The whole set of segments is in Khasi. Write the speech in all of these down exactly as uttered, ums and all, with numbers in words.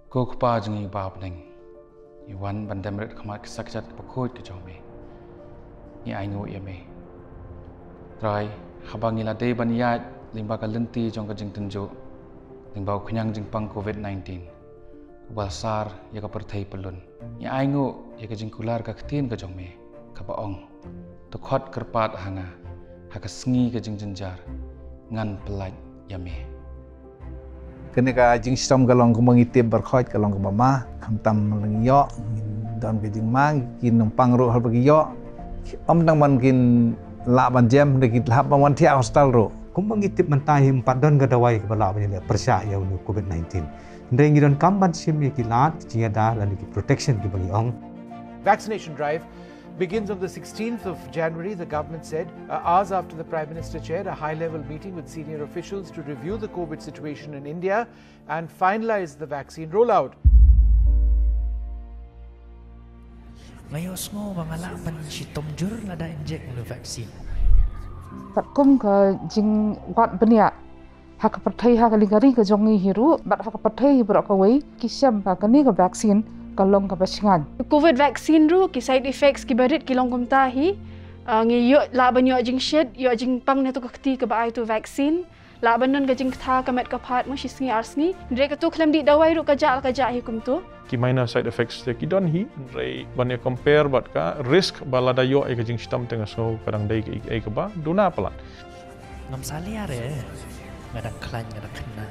Ko Kpa jong ngi ba ha bneng, ngi wan ban dem rit khmat ka sakjat ka bakhuid ka jong me. Ngi ainguh ïa me, Trai, haba ngi la dei ban ïaid lyngba ka lynti jong ka jingtynjuh lyngba u khñiang jingpang covid nineteen uba la sar ïa ka pyrthei pyllun. Ngi ainguh ïa ka jingkular ka ktien ka jong me, kaba ong, to khot kyrpad ha nga ha ka sngi ka jingjynjar, ngan pyllait ïa me. Kane ka jingshitom ka long kumba ngi tip baroh, ka long kaba ma, khamtam ngi ïoh, ngi don ka jingma, ki nongpang ruh haba ki ïoh, ym tang ban kin lah ban jem, hynrei ki hap ban wan thiah hospital ruh. Kumba ngi tip mynta hi, ym pat don ka dawai kaba lah ban ïaleh pyrshah ïa une u covid nineteen. Hynrei ngi donkam ban shim ïa ki lad jingïada lane ki protection kiba ngi ong. Vaccination drive begins on the sixteenth of January, the government said, uh, hours after the Prime Minister chaired a high-level meeting with senior officials to review the covid situation in India and finalize the vaccine rollout. Nga ïohsngew ba nga lah ban shitom jur lada inject une u vaccine. Katkum ka jingwad bniah ha ka pyrthei, ha ka liang ka ri ka jong ngi hi ruh bad ha ka pyrthei hi baroh kawei, ki shem ba kane ka vaccine ka long kaba shngaiñ. Covid vaccine ruh ki side effects kiba rit ki long kumta hi. Ah, ngi ïoh, lah ban ïoh jingshit, ïoh jingpang na tu ka kti kaba ai tu vaccine. Lah ban don ka jingktha ka met ka phad mo shi sngi ar sngi. Hynrei katu khlem dih dawai ruh ka jah la ka jah hi kumtu. Ki minor side effects te ki don hi, hynrei ban ïa compare bad ka risk ba lada ïoh ïa ka jingshitom te nga sngew ka dang dei kaei kaei kaba duna palat. Ngam salia re, nga dang khlaiñ, nga dang khynnah.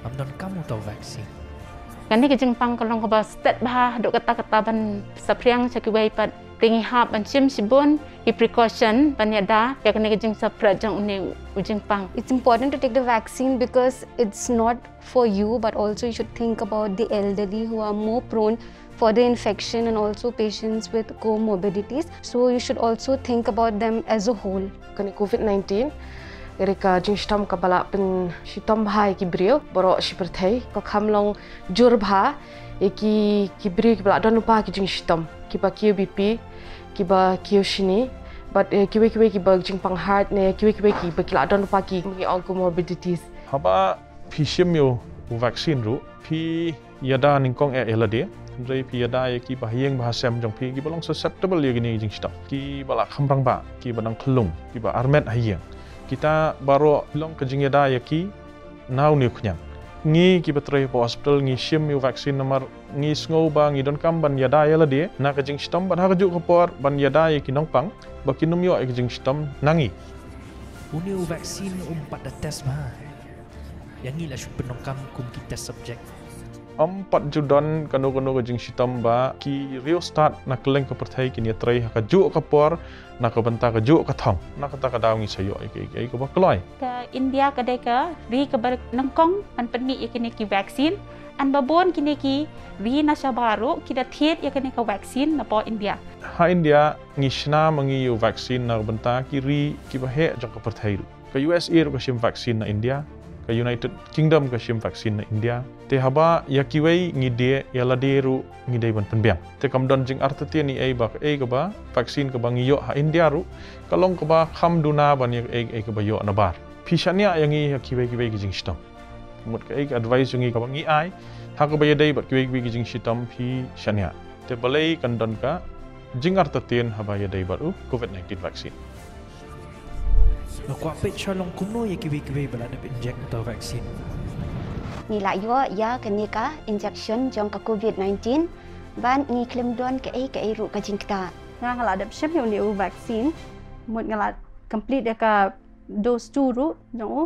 Ngam donkam uta u vaccine. Kane ka jingpang ka long kaba stet bha, haduh katta katta ban saphriang sha kiwei pat. Te ngi hap ban shim shibun ki precaution ban ïada ïa kane ka jingsaphriang jong une u jingpang. It's important to take the vaccine because it's not for you, but also you should think about the elderly who are more prone for the infection and also patients with comorbidities. So you should also think about them as a whole. Kane covid nineteen, kane ka jingshitom kaba la pynshitom bha ïa ki briew baroh shi pyrthei, ka kham long jur bha ïa ki, ki briew kiba la don lypa ki jingshitom, kiba kiew B P, kiba kiew shini, bad, eh, kiwei kiwei kiba jingpang heart ne kiwei kiwei kiba ki la don lypa ki, ki ong comorbidities. Haba phi shim ïa u vaccine ruh, phi ïada nyngkong eh ïa lade, hynrei phi ïada ïa kiba ha ïing ba ha sem jong phi kiba long susceptible ïa kine ki jingshitom, kiba la kham rangbah, kiba nang khyllung, kiba armet ha ïing. Kita baroh long ka jingïada ïa ki na une u khñiang. Ngi kiba trei hapoh hospital ngi shim ïa u vaccine namar ngi sngew ba ngi donkam ban ïada ïa lade na ka jingshitom bad ha kajuh ka por ban ïada ïa ki nongpang ba kin ym ïoh ïa ka jingshitom na ngi. Une u vaccine um pat da test bha. Ïa ngi la shu pyndonkam kum ki test subject. Ym pat ju don kano kano ka jingshitom ba ki riewstad na kylleng ka pyrthei kin ïatrei ha kajuh ka por na ka bynta kajuh ka thong. Na kata ka daw ngi sa ïoh ïa kaei kaei kaba kloi. Ka India ka dei ka ri kaba nyngkong ban pynmih ïa kine ki vaccine. Hynrei ba bun kine ki ri na shabar ruh ki da thied ïa kane ka vaccine napoh India. Ha India ngi shna ma ngi ïa u vaccine na ka bynta ki ri kiba heh jong ka pyrthei ruh. Ka U S A ruh ka shim vaccine na India, ka United Kingdom ka shim vaccine na India. Te haba ïa kiwei ngi die, ïa lade ruh ngi dei ban pynbiang. Te kam don jingartatien ei ei ba kaei kaba vaccine kaba ngi ïoh ha India ruh ka long kaba kham duna ban ïa kaei kaei kaba ïoh nabar. Phi shaniah ïa ngi ha kiwei kiwei ki jingshitom. Mut kaei ka advice jong ngi kaba ngi ai ha kaba ïadei bad kiwei kiwei ki jingshitom, phi shaniah. Te balei kan don ka jingartatien haba ïadei bad u covid nineteen vaccine. Nga kwah peit sha long kumno ïa kiwei kiwei ba la dep inject uta u vaccine. Ngi la ïoh ïa kane ka injection jong ka covid nineteen ban ngi khlem don kaei kaei ruh ka jingktah. Nga, nga la dep shim ïa une u vaccine, mut nga la complete ïa ka dose two ruh jong u.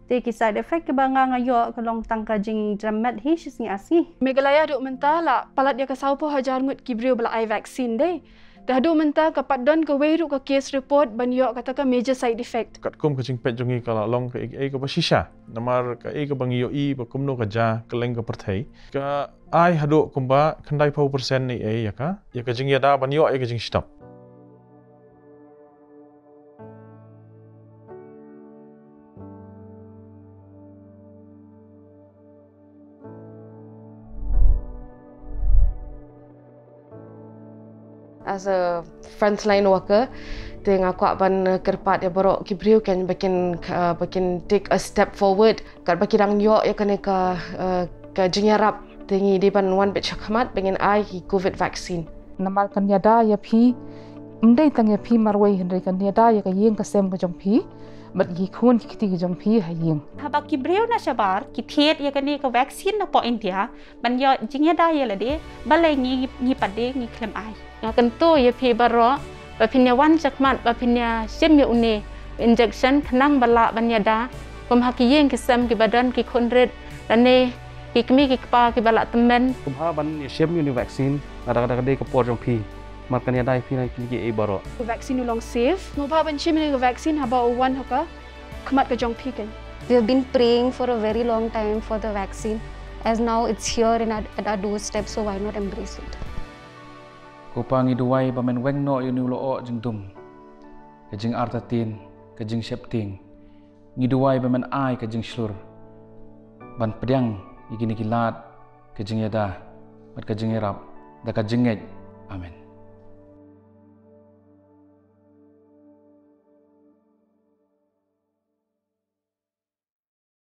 Te ki side effect kiba nga, nga ïoh ka long tang ka jingdrem met hi shi sngi ar sngi. Meghalaya haduh mynta la palat ïa ka sawphew hajar ngut ki briew ba la ai vaccine de. Te haduh mynta ka pat don kawei ruh ka case report ban ïoh kata ka major side effect. Katkum ka jingpeit jong ngi ka la long kaei kaei kaba shisha. Namar kaei kaba ngi ïohi ba kumno ka jia kylleng ka pyrthei, ka ai haduh kumba khyndaiphew percent ei ei ïa ka, ïa ka jingïada ban ïoh ïa ka jingshitom. As a frontline worker, te nga kwah ban, uh, kyrpad ïa baroh ki briew kan ba kin, uh, ba kin take a step forward. Katba ki dang ïoh ïa kane ka, uh, Ka jingïarap te ngi dei ban wan beit shakhmat ba ngin ai ki covid vaccine. Namar kan ïada ïa phi, ym dei tang ïa phi marwei hynrei kan ïada ïa ka ïing ka sem ka jong phi bad ki khun ki kti ka jong phi ha ïing. Haba ki briew na shabar ki thied ïa kane ka vaccine na poh India ban ïoh jingïada ïa lade, balei ngi ngi pat de ngi khlem ai? Nga kyntu ïa phi baroh ba phin ïa wan shakhmat ba phin ïa shim ïa une u injection khnang ba lah ban ïada kum ha ki ïing ki sem kiba don ki khun rit lane ki kmie ki kpa kiba lah tymmen. Kumba ban ïa shim ïa une u vaccine lada ka dei ka por jong phi. Namar kan ïada ïa phi na kine kiei baroh. Ka vaccine u long safe. Kumba ban shim ïa une u vaccine haba u wan ha ka khmat ka jong phi kan. We have been praying for a very long time for the vaccine. As now it's here in our, at our doorstep, so why not embrace it? Ko Pa, ngi duwai ba men weng noh ïa une u lyoh jingdum, ka jingartatien, ka jingsheptieng. Ngi duwai ba men ai ka jingshlur ban pdiang ïa kine ki lad ka jingïada bad ka jingïarap da ka jingngeit. Amen.